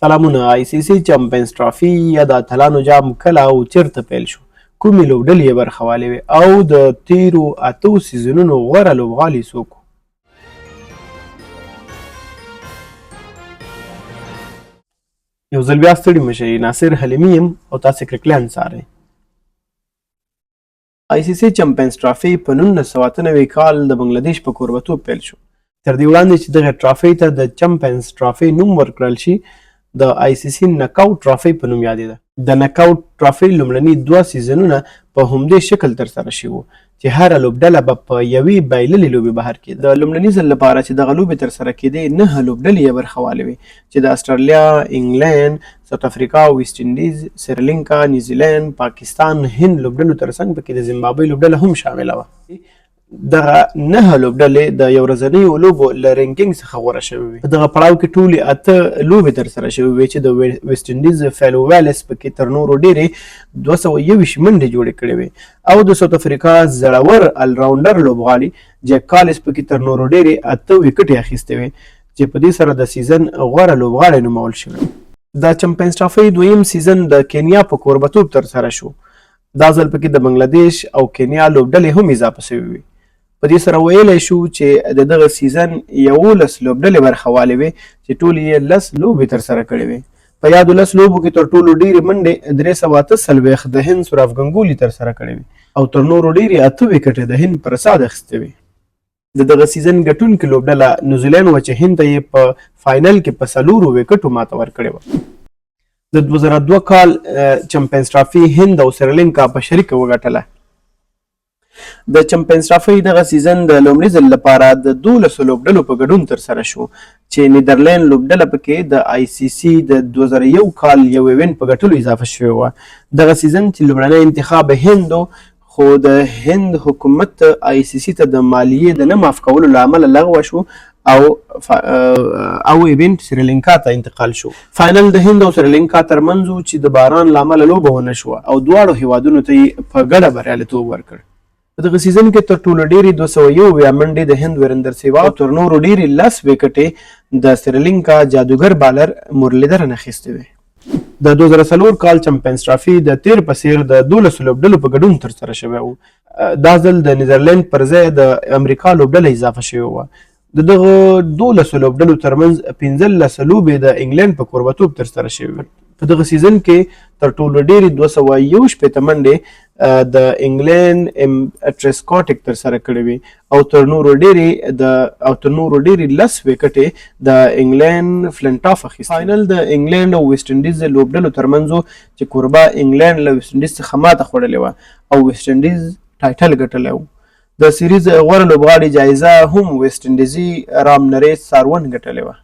سلامونه آی سي سي چمپینز ټرافي یا د اتلانو جام کله او چېرته پیل شو، کومې لوبډلې یې برخوالې وې او د تېرو اتو سیزنونو غوره لوبغالي څوک وو؟ یو ځل بیا ستړي مشئ، ناصر حلیمي یم او تاسې کرکلین څارئ. آی سي سي چمپینز ټرافي په 1998 کال د بنګلادیش په کوربتوب پیل شو. تر دې وړاندې چې دغې ټرافۍ ته د چمپینز ټرافي نوم ورکړل شي، د آی سي سي نکاوټ ټرافي په نوم یادېده. د نکاوټ ټرافي لومړني دوه سیزنونه په همدې شکل ترسره شوي وو چې هره لوبډله به په یوې بایللې لوبې بهر کېده. د لومړني ځل لپاره چې دغه لوبې ترسره کېدې، نهه لوبډلې یې برخوالې وې چې د اسټرالیا، انګلینډ، ساوت افریقا، ویسټ انډیز، سریلانکا، نیوزیلینډ، پاکستان، هند لوبډلو ترڅنګ پکې د زیمبابوې لوبډله هم شامله وه. دغه نهه لوبډلې د یو ورځنیو لوبو له رینکینګ څخه غوره شوې وې. په دغه پړاو کې ټولې اته لوبې ترسره شوې وې چې د ویسټ انډیز فیلو ویلس پکې تر نورو ډېرې 221 منډې جوړې کړې وې او د ساوت افریقا زړور الراونډر لوبغاړي جیک کالیس پکې تر نورو ډېرې اته ویکټې اخیستې وې چې په دې سره د سیزن غوره لوبغاړی نومول شوی. د چمپینز ټرافۍ دویم سیزن د کینیا په کوربتوب ترسره شو. دا ځل پکې د بنګلادیش او کینیا لوبډلې هم اضافه شوې وې. په دې سره ویلی شو چې د دغه سیزن 11 لوبډلې برخوالې وې چې ټولې یې لس لوبې ترسره کړې وې. په یادو لس لوبو کې تر ټولو ډېرې منډې 348 د هند سوراف ګنګولي ترسره کړې وې او تر نورو ډېرې اته ویکټې د هند پرساد اخیستې وې. د دغه سیزن ګټونکې لوبډله نیوزیلینډ وه چې هند ته یې په فاینل کې په څلورو ویکټو ماته ورکړې وه. د 2002 کال چمپینز ټرافي هند او سریلانکا په شریکه وګټله. د چمپینز ټرافي دغه سیزن د لومړي ځل لپاره د 12 لوبډلو په ګډون ترسره شو چې نیدرلینډ لوبډله پکې د آی سي سي د 2001 کال یو ایونټ په ګټلو اضافه شوې وه. دغه سیزن چې لومړنی انتخاب هند و، خو د هند حکومت آی سي سي ته د مالیې د نه معاف کولو له امله لغوه شو او ایونټ سریلانکا ته انتقال شو. فاینل د هند او سریلانکا ترمنځ و چې د باران له امله لوبه ونه شوه او دواړو هیوادونو ته یې په ګډه بریالیتوب ورکړ. په دغه سیزن کې تر ټولو ډېرې 271 منډې د هند وریندر سیوا او تر نورو ډېرې لس ویکټې د سریلانکا جادوګر بالر مورلیدرن اخیستې وې. د 2004 کال چمپینز ټرافي د تیر په څیر د 12 لوبډلو په ګډون ترسره شوی و. دا ځل د نیدرلینډ پر ځای د امریکا لوبډله اضافه شوې وه. د دغه 12 لوبډلو ترمنځ 15 لوبې د انګلینډ په کوربتوب ترسره شوې وې. په دغه سیزن کې تر ټولو ډېرې 261 منډې د انګلینډ ام ټریسکاټک ترسره کړې وې او تر نورو ډېرې د او تر نورو ډېرې لس ویکټې د انګلینډ فلنټاف اخیستې. فاینل د انګلینډ او ویسټ انډیز لوبډلو ترمنځ و چې کوربه انګلینډ له ویسټ انډیز څخه ماته خوړلې وه او ویسټ انډیز ټایټل ګټلی و. د سیریز غوره لوبغاړي جایزه هم ویسټ انډیزي رام نریش سارون ګټلې وه.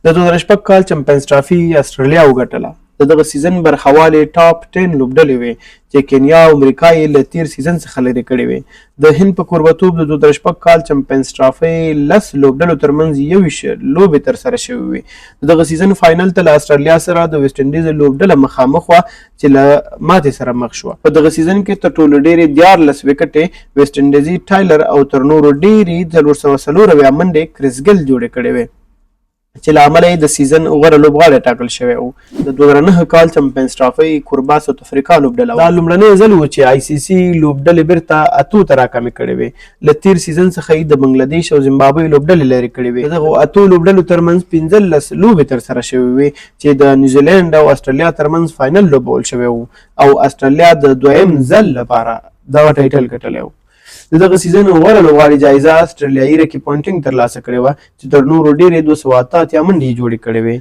د 2006 کال چمپینز ټرافي اسټرالیا وګټله. د دغه سیزن برخوالې ټاپ 10 لوبډلې وې چې کینیا او امریکا یې له تیر سیزن څخه لرې کړې وې. د هند په کوربتوب د 2006 کال چمپینز ټرافي لس لوبډلو ترمنځ 21 لوبې ترسره شوې وې. د دغه سیزن فاینل ته له اسټرالیا سره د ویسټ انډیز لوبډله مخامخ وه چې له ماتې سره مخ شوه. په دغه سیزن کې تر ټولو ډېرې 13 ویکټې ویسټ انډیزي ټایلر او تر نورو ډېرې 474 منډې کریس ګیل جوړې کړې وې چې له امله یې د سیزن غوره لوبغاړی ټاکل شوی و. د 2009 کال چمپینز ټرافۍ کوربه ساوت افریقا لوبډله وه. دا لومړنی ځل و چې آی سي سي لوبډلې بیرته اتو ته راکمې کړې وې. له تیر سیزن څخه یې د بنګلادیش او زیمبابوې لوبډلې لرې کړې وې. د دغو اتو لوبډلو ترمنځ 15 لوبې ترسره شوې وې چې د نیوزیلینډ او اسټرالیا ترمنځ فاینل لوبول شوی و او اسټرالیا د دویم ځل لپاره دغه ټایټل ګټلی و. د دغه سیزن غوره لوبغاړي جایزه اسټرالیایي رکي پونټینګ ترلاسه کړې وه چې تر نورو ډېرې 288 منډې یې جوړې کړې وې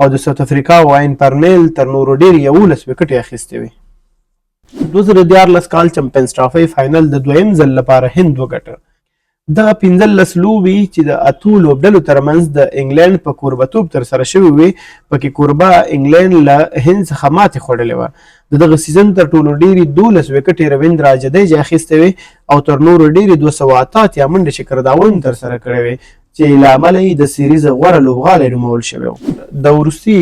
او د ساوت افریقا واین پرنیل تر نورو ډېرې 11 ویکټې اخیستې وې. 2013 کال چمپینز ټرافۍ فاینل د دویم ځل لپاره هند وګټه. دغه 15 لوبې چې د اتو لوبډلو ترمنځ د انګلینډ په کوربتوب ترسره شوې وې، پکې کوربه انګلینډ له هند څخه ماتې خوړلې وه. د دغه سیزن تر ټولو ډېرې 12 ویکټې رویندرا جدیجا اخیستې وې او تر نورو ډېرې 288 منډې شکر داون ترسره کړې وې چې له امله یې د سیریز غوره لوبغاړی نومول شوی و. د وروستي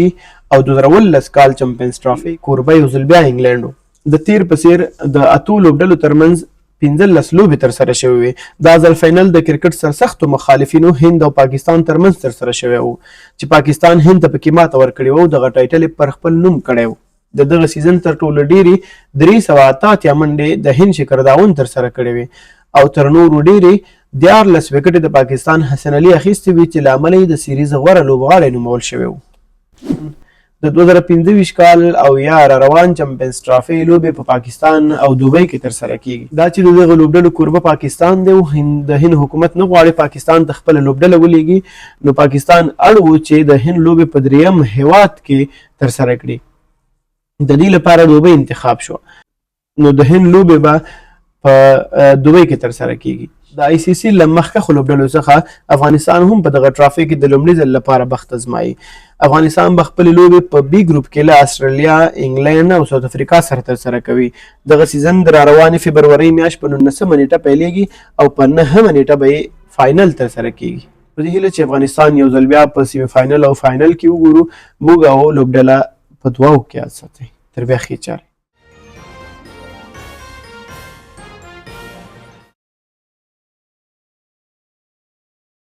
او 2017 کال چمپینز ټرافي کوربه یو ځل بیا انګلینډ و. د تېر په څېر د اتو لوبډلو ترمنځ 15 لوبې ترسره شوې وې. دا ځل فاینل د کرکټ سرسختو مخالفینو هند او پاکستان ترمنځ ترسره شوی و، چې پاکستان هند ته پکې ماته ورکړې وه او دغه ټایټل یې پر خپل نوم کړی و. د دغه سیزن تر ټولو ډېرې 388 منډې د هند شکر داون ترسره کړې وې او تر نورو ډېرې 13 ویکټې د پاکستان حسن علي اخیستې وې، چې له امله یې د سیریز غوره لوبغاړی نومول شوی و. د 2025 کال او یا را روان چمپینز ټرافي لوبې په پاکستان او دوبۍ کې ترسره کیږي. دا چې د دغه لوبډلو کوربه پاکستان دی او د هند حکومت نه غواړي پاکستان ته خپله لوبډله ولیږي، نو پاکستان اړ و چې د هند لوبې په دریم هیواد کې ترسره کړي. د دې لپاره دوبۍ انتخاب شو، نو د هند لوبې به په دوبۍ کې ترسره کیږي. د آی سي سي له مخکښو لوبډلو څخه افغانستان هم په دغه ټرافي کې د لومړي ځل لپاره بخت ازمایي. افغانستان به خپلې لوبې په بي ګروپ کې له استرالیا، انګلند او ساوت افریقا سره ترسره کوي. دغه سیزن د را روانې فبرورۍ میاشت په 19 نیټه پیلېږي او په 9 نیټه به یې فاینل ترسره کیږي. په دې هیله چې افغانستان یو ځل بیا په سیمي فاینل او فاینل کې وګورو. موږ او لوبډله په دعاو کې یاد ساتئ. تر بیا ښې چارې.